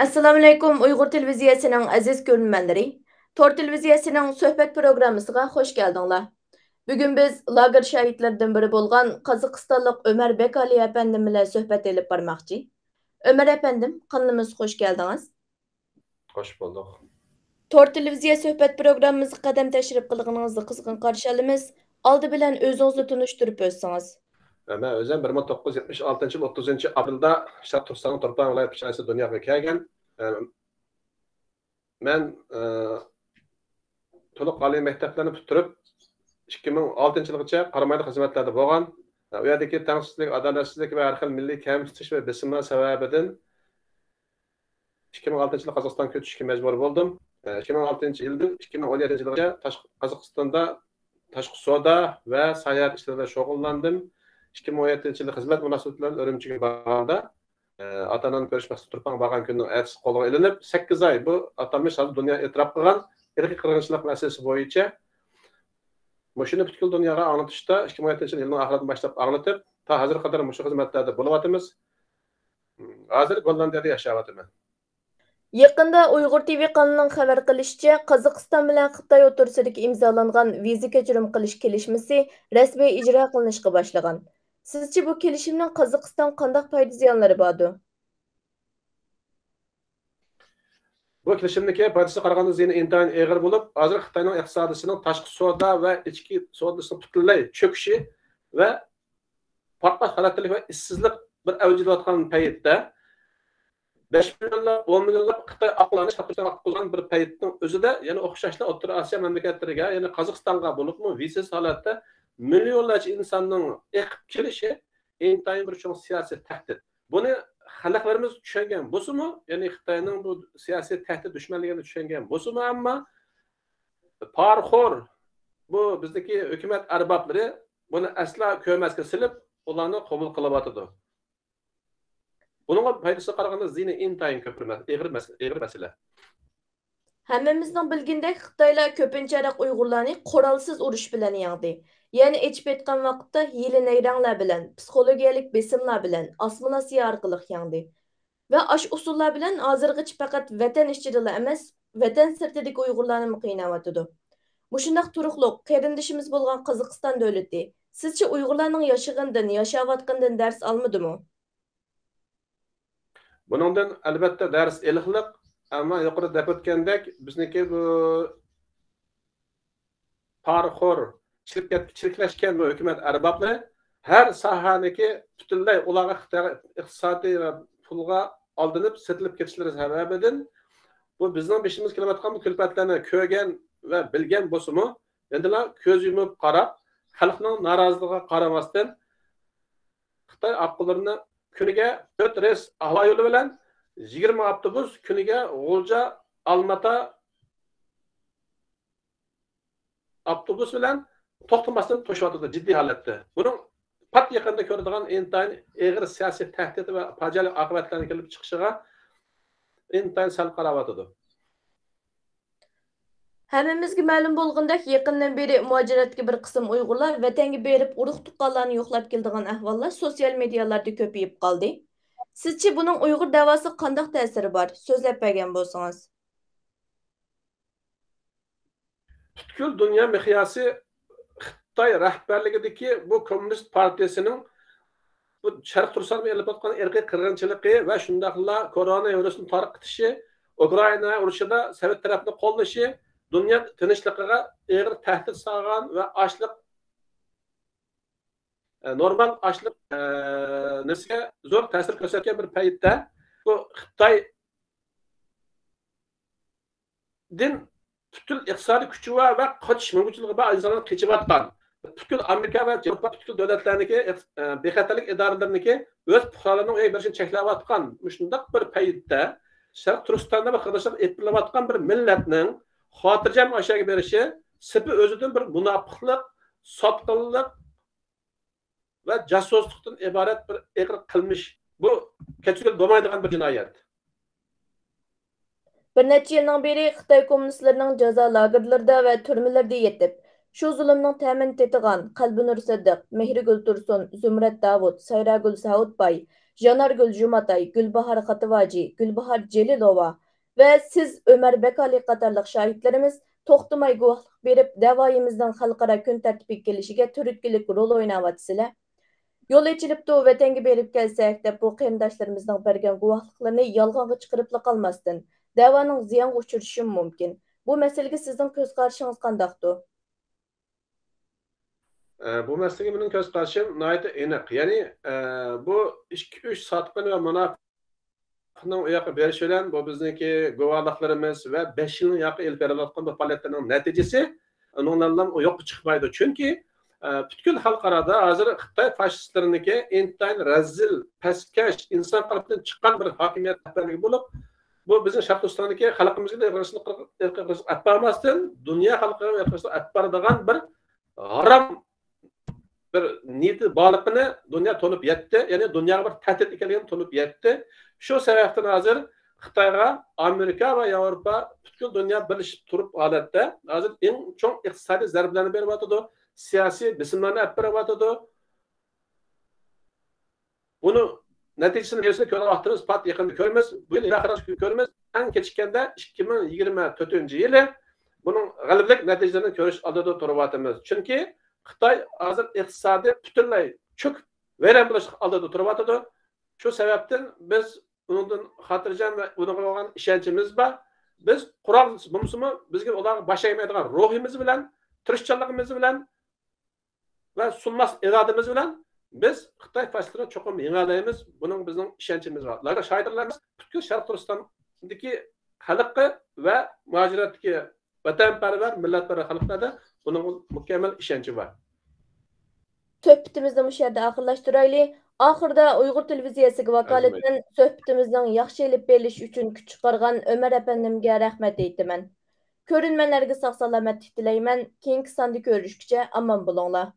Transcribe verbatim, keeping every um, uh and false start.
ئەسسالامۇئەلەيكۇم، ئۇيغۇر تېلېۋىزىيەسىنىڭ ئەزىز كۆرۈرمەنلىرى. تور تېلېۋىزىيەسىنىڭ سۆھبەت پروگراممىسىغا خۇش كەلدىڭلار. بۈگۈن بىز لاگېر شاھىتلىرىدىن بىرى بولغان قازاقىستانلىق ئۆمەر بەكئالى ئەپەندىم بىلەن سۆھبەت ئېلىپ بارماقچى. ئۆمەر ئەپەندىم، قانىلىمىزغا خۇش كەلدىڭىز. خوش بولدۇق. تور تېلېۋىزىيە سۆھبەت پروگراممىمىزغا قەدەم تەشرىپ قىلغىنىڭىزغا قىزغىن قارشى ئالىمىز. ئالدى بىلەن ئۆزىڭىزنى تونۇشتۇرۇپ ئۆتسىڭىز. مەن ئۆزۈم بىر مىڭ توققۇز يۈز يەتمىش ئالتىنچى يىل ئوتتۇزىنچى ئاپرېلدا شەرقىي تۈركىستاننىڭ تۇرپان ۋىلايەت پىشانىسى دۇنياغا كەلگەن. مەن، ئە، تولۇق ئالىي مەكتەپلەرنى پۈتتۈرۈپ، ئىككى مىڭ ئالتىنچى يىلغىچە قارامايدا خىزمەتلەردە بولغان. ئۇ يەردىكى تەڭسىزلىك، ئادالەتسىزلىك ۋە ھەر خىل مىللىي كەمسىتىش ۋە بېسىملار سەۋەبىدىن ئىككى مىڭ ئالتىنچى يىلى قازاقىستانغا كۆچۈشكە مەجبۇر بولدۇم. ئىككى مىڭ ئالتىنچى يىلدىن ئىككى مىڭ ئون يەتتىنچى يىلغىچە تاشقى، قازاقىستاندا تاشقى سودا ۋە ساياھەت ئىشلىرىدا شۇغۇللاندىم. ئىككى مىڭ ئون يەتتىنچى يىلى خىزمەت مۇناسىۋىتى بىلەن ئۈرۈمچىگە بارغاندا، ئاتا-ئانامنى كۆرۈش مەقسىتىدە تۇرپانغا بارغان كۈننىڭ ئەتىسى قولغا ئېلىنىپ، سەككىز ئاي بۇ ئاتالمىش ھازىر دۇنيا ئېتىراپ قىلغان ئىرقىي قىرغىنچىلىق مەسىلىسى بويىچە مۇشۇنى پۈتكۈل دۇنياغا ئاڭلىتىشتا ئىككى مىڭ يەتتىنچى يىلنىڭ ئاخىرىدىن باشلاپ ئاڭلىتىپ، تا ھازىرغا قەدەر مۇشۇ خىزمەتلەردە بولۇۋاتىمىز. ھازىر گوللاندىيەدە ياشاۋاتىمەن. يېقىندا ئۇيغۇر تىۋى قانىلىنىڭ خەۋەر قىلىشىچە، قازاقىستان بىلەن خىتاي ئوتتۇرىسىدىكى ئىمزالانغان ۋىزا كەچۈرۈم قىلىش كېلىشمىسى رەسمىي ئىجرا قىلىنىشقا باشلىغان. سىزچە بۇ كېلىشىمنىڭ قازاقىستانغا قانداق پايدا زىيانلىرى باردۇ؟ بۇ كېلىشىمنىڭكى پايدىسىغا قارىغاندا زىيىنى ئىنتايىن ئېغىر بولۇپ، ھازىر خىتاينىڭ ئىقتىسادىيىتىنىڭ تاشقى سودا ۋە ئىچكى سودىسىنىڭ پۈتۈنلەي چۆكۈشى ۋە پارتلاش ھالەتتىلىك ۋە ئىشسىزلىق بىر ئەۋج ئېلىۋاتقان پەيتتە، بەش مىليونلاپ، ئون مىليونلاپ خىتاي ئاقلارنى شەرقىي تۈركىستانغا ئاققۇزغان بىر پەيتنىڭ ئۆزىدە، يەنە ئوخشاشلا ئوتتۇرا ئاسىيا مەملىكەتلىرىگە، يەنى قازاقىستانغا بولۇپمۇ ۋىزىسىز ھالەتتە مىليونلارچە ئىنساننىڭ ئېقىپ كېلىشى ئىنتايىن بىر چوڭ سىياسىي تەھدىت. بۇنى خەلقلىرىمىز چۈشەنگەن بولسىمۇ، يەنى خىتاينىڭ بۇ سىياسىي تەھدىت دۈشمەنلىكىنى چۈشەنگەن بولسىمۇ، ئەمما پارىخور بۇ بىزدىكى ھۆكۈمەت ئەربابلىرى بۇنى ئەسلا كۆرمەسكە سېلىپ، ئۇلارنى قوبۇل قىلىۋاتىدۇ. بۇنىڭغا پايدىسىغا قارىغاندا زىيىنى ئىنتايىن كۆپ، ئېغىر مەس-، ئېغىر مەسىلە. ھەممىمىزنىڭ بىلگىنىدەك، خىتايلار كۆپىنچە ئۇيغۇرلارنى قورالسىز ئۇرۇش بىلەن يەڭدى. يەنى ئېچىپ ئېيتقان ۋاقىتتا ھىيلە-نەيرەڭلەر بىلەن، پسىخولوگىيەلىك بېسىملار بىلەن، ئاسسىمىلياتسىيە ئارقىلىق يەڭدى. ۋە ئاشۇ ئۇسۇللار بىلەن ھازىرغىچە پەقەت ۋەتەن ئىچىدىلا ئەمەس، ۋەتەن سىرتىدىكى ئۇيغۇرلارنىمۇ قىيناۋاتىدۇ. مۇشۇنداق تۇرۇقلۇق قېرىندىشىمىز بولغان قازاقىستان دۆلىتى، سىزچە ئۇيغۇرلارنىڭ ياشىغىنىدىن، ياشاۋاتقىنىدىن دەرس ئالمىدىمۇ؟ بۇنىڭدىن ئەلۋەتتە دەرس ئېلىقلىق، ئەمما يۇقىرىدا دەپ ئۆتكەندەك، بىزنىڭكى بۇ پارىخور، چىرىك-، چىرىكلەشكەن بۇ ھۆكۈمەت ئەربابلىرى ھەر ساھەنىڭكى پۈتۈنلەي ئۇلارغا خىتايغا ئىقتىسادىي ۋە پۇلغا ئالدىنىپ سېتىلىپ كېتىشلىرى سەۋەبىدىن، بۇ بىزنىڭ بېشىمىزغا كېلىۋاتقان بۇ كۈلپەتلەرنى كۆرگەن ۋە بىلگەن بولسىمۇ، يەنىلا كۆز يۇمۇپ قاراپ، خەلقنىڭ نارازىلىقىغا قارىماستىن، خىتاي ئاققۇنلىرىنى كۈنىگە تۆت رېيس ھاۋا يولى بىلەن، يىگىرمە ئاپتوبۇس كۈنىگە غۇلجا، ئالماتا ئاپتوبۇس بىلەن توختىماستىن توشۇۋاتىدۇ جىددىي ھالەتتە. بۇنىڭ پات يېقىندا كۆرىدىغان ئىنتايىن ئېغىر سىياسىي تەھدىت ۋە پاجىئەلىك ئاقىۋەتلەرنىڭ كېلىپ چىقىشىغا ئىنتايىن سەل قاراۋاتىدۇ. ھەممىمىزگە مەلۇم بولغىنىدەك، يېقىندىن بېرى مۇھاجىرەتتىكى بىر قىسىم ئۇيغۇرلار ۋەتەنگە بېرىپ، ئۇرۇق-تۇغقانلارنى يوقلاپ كېلىدىغان ئەھۋاللار سوتسىيال مېدىيالاردا كۆپىيىپ قالدى. سىزچە بۇنىڭ ئۇيغۇر دەۋاسىغا قانداق تەسىرى بار؟ سۆزلەپ بەرگەن بولسىڭىز. پۈتكۈل دۇنيا مىقياسى خىتاي رەھبەرلىكىدىكى بۇ كوممۇنىست پارتىيىسىنىڭ بۇ شەرقىي تۈركىستاندا ئېلىپ ئاتقان ئىرقىي قىرغىنچىلىقى ۋە شۇنداقلا كورونا ۋىرۇسنى تارقىتىشى، ئۇكرائىنا ئۇرۇشىدا سوۋېت تەرەپنى قوللىشى دۇنيا تىنچلىقىغا ئېغىر تەھدىت سالغان ۋە ئاشلىق، ئە، نورمال ئاشلىق، ئە، نېمىسىگە زور تەسىر كۆرسەتكەن بىر پەيتتە، بۇ خىتاي دىن پۈتكۈل ئىقتىسادىي كۈچى ۋە، ۋە قېچىش مۇمكىنچىلىكى بار ئىنسانلار قېچىۋاتقان، پۈتكۈل ئامېرىكا ۋە ياۋروپا، پۈتكۈل دۆلەتلەرنىكى ئىقت-، ئە، بىخەتەرلىك ئىدارىلىرىنىڭكى ئۆز پۇقرالىرىنىڭ ئۆيگە بېرىشىنى چەكلەۋاتقان مۇشۇنداق بىر پەيتتە، شەرقىي تۈركىستاندا بىر قىرغىنچىلىق ئېلىپ بېرىلىۋاتقان بىر مىللەتنىڭ خاتىرجەم ئاشۇ يەرگە بېرىشى سېپى ئۆزىدىن بىر مۇناپىقلىق، ساتقىنلىق، ۋە جاسۇسلۇقتىن ئىبارەت بىر ئېغىر قىلمىش. بۇ كەچۈرگىلى بولمايدىغان بىر جىنايەت. بىر نەچچە يىلنىڭ بېرى خىتاي كوممۇنىستلىرىنىڭ جازا لاگېرلىرىدا ۋە تۈرمىلىرىدە يېتىپ، شۇ زۇلۇمنىڭ تەمىنى تېتىغان قەلبىنۇر سىدىق، مېھرىگۈل تۇرسۇن، زۇمرەت داۋۇت، سايراگۈل ساۋۇتباي، ژانارگۈل جۇماتاي، گۈلباھار خاتىۋاجى، گۈلباھار جېلىلوۋا ۋە سىز، ئۆمەر بەكئالى قاتارلىق شاھىتلىرىمىز توختىماي گۇۋاھلىق بېرىپ، دەۋايىمىزنىڭ خەلقئارا كۈن تەرتىپىگە كېلىشىگە تۈرتكىلىك رول ئويناۋاتىسىلەر. يول ئېچىلىپتۇ، ۋەتەنگە بېرىپ كەلسەك، دەپ بۇ قېرىنداشلىرىمىزنىڭ بەرگەن گۇۋاھلىقلىرىنى يالغانغا چىقىرىپلا قالماستىن، دەۋانىڭ زىيانغا ئۇچرىشىمۇ مۇمكىن. بۇ مەسىلىگە سىزنىڭ كۆز قارىشىڭىز قانداقتۇ؟ ئە، بۇ مەسىلىگە مېنىڭ كۆز قارىشىم ناھايىتى ئېنىق. يەنى، ئە، بۇ ئىككى، ئۈچ ساتقىن ۋە مۇناپىقنىڭ ئۇ ياققا بېرىشى بىلەن بۇ بىزنىڭكى گۇۋاھلىقلىرىمىز ۋە بەش يىلنىڭ ياقى ئېلىپ بېرىلىۋاتقان بۇ پائالىيەتلەرنىڭ نەتىجىسى ئۇنىڭ بىلەن ئۇ يوققا چىقمايدۇ. چۈنكى، ئە، پۈتكۈل خەلقئارادا ھازىر خىتاي فاشىستلىرىنىڭكى ئىنتايىن رەزىل، پەسكەش، ئىنسان قەلبىدىن چىققان بىر ھاكىمىيەت رەھبەرلىكى بولۇپ، بۇ بىزنىڭ شەرقىي تۈركىستاندىكى خەلقىمىزگە ئىرقىي قىرغىنچىلىق ئەپ بارماستىن، دۇنيا خەلقىگە ئىرقىي قىرغىنچىلىق ئەپ بارىدىغان بىر ھارام بىر نىيىتى بارلىقىنى دۇنيا تونۇپ يەتتى. يەنى دۇنياغا بىر تەھدىت ئىكەنلىكىنى تونۇپ يەتتى. شۇ سەۋەبتىن ھازىر خىتايغا ئامېرىكا ۋە ياۋروپا، پۈتكۈل دۇنيا بىرلىشىپ تۇرۇپ ھالەتتە ھازىر ئەڭ چوڭ ئىقتىسادىي زەربىلەرنى بېرىۋاتىدۇ. سىياسىي بېسىملارنى ئەپ بېرىۋاتىدۇ. بۇنى نەتىجىسىنى بىرسىنى كۆرۈۋاتىمىز، پات يېقىندا كۆرىمىز، بۇ يىل يىراق كۆرىمىز، ئەڭ كېچىككەندە ئىككى مىڭ يىگىرمە تۆتىنچى يىلى بۇنىڭ غەلىبىلىك نەتىجىلىرىنى كۆرۈش ئالدىدا تۇرۇۋاتىمىز. چۈنكى خىتاي ھازىر ئىقتىسادى پۈتۈنلەي چۆكۈپ، ۋەيران بولۇشلۇق ئالدىدا تۇرۇۋاتىدۇ. شۇ سەۋەبتىن بىز ئۇنىڭدىن خاتىرجەم ۋە ئۇنىڭغا بولغان ئىشەنچىمىز بار. بىز قورال بولمىسىمۇ، بىزگە ئۇلارغا باش ئەگمەيدىغان روھىمىز بىلەن، تىرىشچانلىقىمىز بىلەن ۋە سۇنماس ئىرادىمىز بىلەن بىز خىتاي فاشىستلىرىنى چوقۇم يېڭەلەيمىز. بۇنىڭ بىزنىڭ ئىشەنچىمىز بار. ئۇلارغا شاھىتلىرىمىز پۈتكۈل شەرقىي تۈركىستاندىكى خەلقى ۋە مۇھاجىرەتتىكى ۋەتەنپەرۋەر، مىللەتپەرۋەر خەلقلەردە بۇنىڭغا مۇكەممەل ئىشەنچى بار. سۆھبىتىمىزنى مۇشۇ يەردە ئاخىرلاشتۇرايلى. ئاخىرىدا ئۇيغۇر تېلېۋىزىيەسىگە ۋاكالىتەن سۆھبىتىمىزنىڭ ياخشى ئېلىپ بېرىلىشى ئۈچۈن كۈچ چىقارغان ئۆمەر ئەپەندىمگە رەھمەت ئېيتىمەن. كۆرۈرمەنلەرگە ساق-سالامەتلىك تىلەيمەن. كېيىنكى ساندا كۆرۈشكىچە ئامان بولۇڭلار.